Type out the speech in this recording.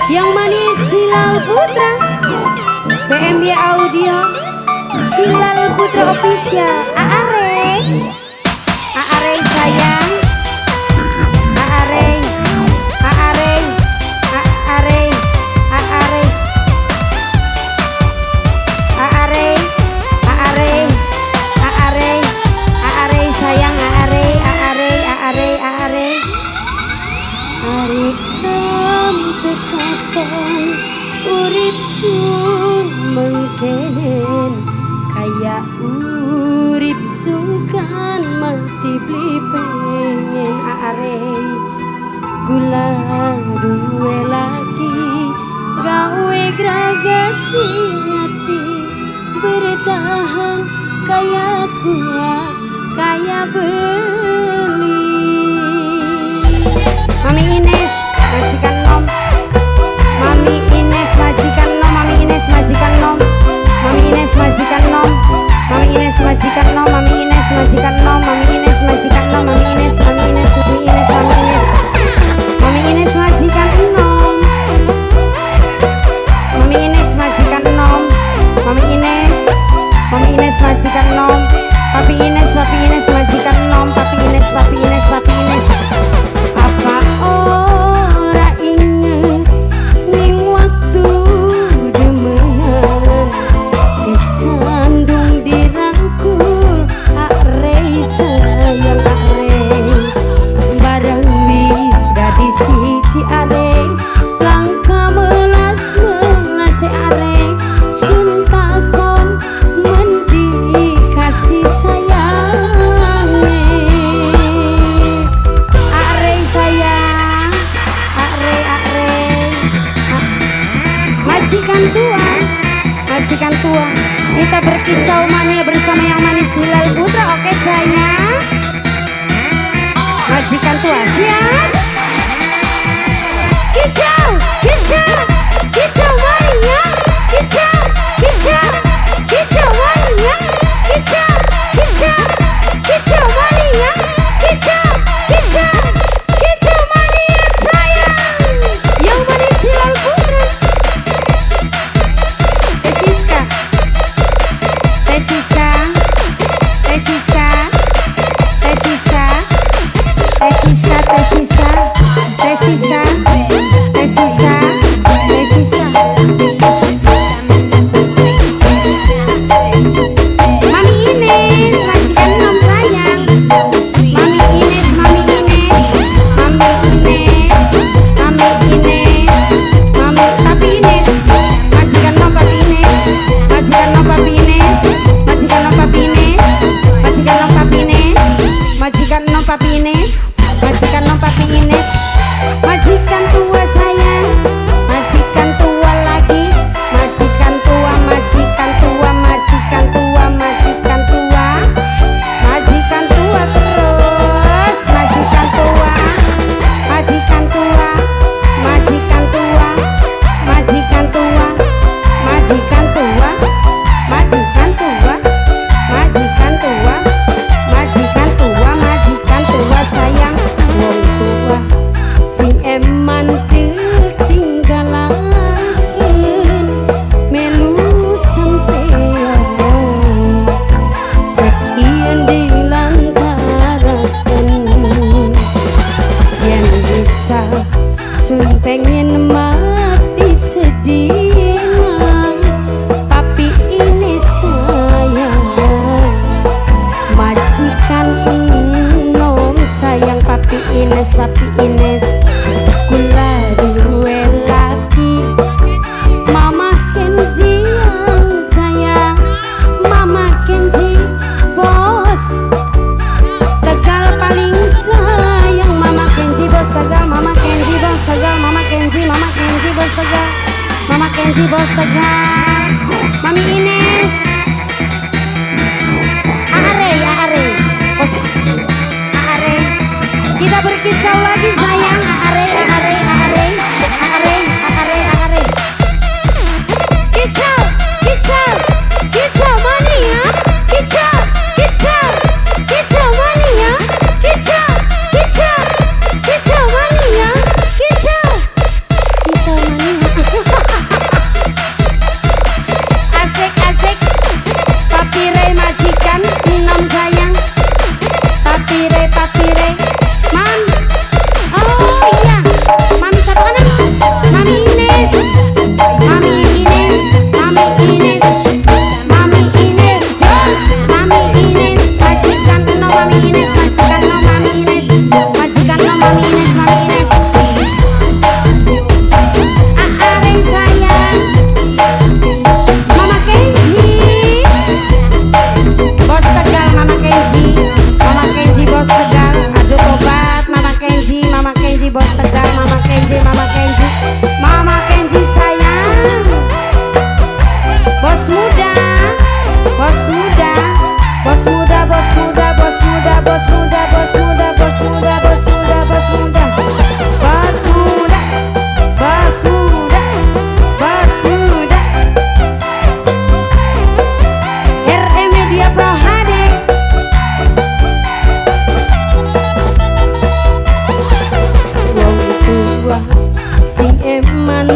Yang manis Hilal Putra, PMY Audio, Hilal Putra Official. Aare, Aare sayang, Aare, Aare, Aare, Aare, Aare, Aare, Aare, Aare sayang, Aare, Aare, Aare, Aare. Arep sampe kapan urip sun mengkenen, kaya urip sungkan mati beli pengen. Are kula duwe lagi gawe gragas di hati, bertahan kaya gua kaya beli. Mami Ines majikan nom, Mami Ines majikan nom, Mami Ines majikan nom, Mami Ines majikan nom, Mami Ines majikan nom, Mami Ines majikan nom, Mami Ines majikan nom, Mami Ines, Mami Ines, Mami Ines, Mami Ines, Mami Ines majikan nom, Mami Ines majikan nom, Mami Ines, Mami Ines majikan nom, Papi Ines, Papi Ines majikan nom, Papi Ines, Papi Ines, Papi Ines. Apa ora inget ning waktu demenan, kesandung dirangkul are sayang are, bareng wis dadi siji are, langkah melas melas are, sun takon mendi kasih sayange. Are sayang, are, are, majikan tua, majikan tua. Kita berkicau mania bersama yang manis Hilal Putra. Oke sayang, majikan tua siap. Kicau, kicau, kicau mania, kicau, kicau, kicau mania, kicau, kicau, kicau mania, kicau, kicau, kicau mania sayang. Yang manis Hilal Putra. Teh Siska, Teh Siska, Teh Siska, Teh Siska, Teh Siska, Teh Siska, Teh Siska, Teh Siska, Teh Siska. Mami Ines, majikan nom sayang. Mami Ines, Mami Ines, Mami Ines, Mami Ines, Mami Papi Ines, majikan nom Papi Ines, majikan nom Papi Ines, majikan nom Papi Ines, majikan nom Papi Ines, majikan nom Papi Ines, majikan nom Papi Ines, majikan tua sayang, majikan tua lagi, majikan tua, majikan tua, majikan tua, majikan tua, majikan tua terus, majikan tua, majikan tua, majikan tua, majikan tua, majikan tua, majikan tua, majikan tua, majikan tua, majikan tua sayang, wong tua sing eman tinggalaken melu sampeyan sekian dilantaraken, yen bisa sun pengen mati sedih, Papi ini sayang, majikan enom sayang, Papi Ines, Papi Ines, kula duwe laki Mama Kenzi yang sayang, Mama Kenzi bos Tegal paling sayang, Mama Kenzi bos Tegal, Mama Kenzi bos Tegal, Mama Kenzi, Mama Kenzi bos Tegal, Mama Kenzi bos Tegal, Mami Ines, Aare, Aare, bos Aare, kita berkicau lagi sayang, Aare, Aare, Aare, Aare, Aare, Aare, kicau, kicau, kicau mania, kicau, kicau, kicau mania, kicau, kicau, kicau mania, kicau, kicau mania. Kenji, Bos Tegar, Mama Kenji, Mama Kenji, Mama Kenji sayang. Bos muda, bos muda, bos muda, bos muda, bos muda, bos muda, bos muda, bos muda, bos muda, bos muda, bos muda, bos muda, bos muda. RE Media Pro HD. Wong tua sing eman.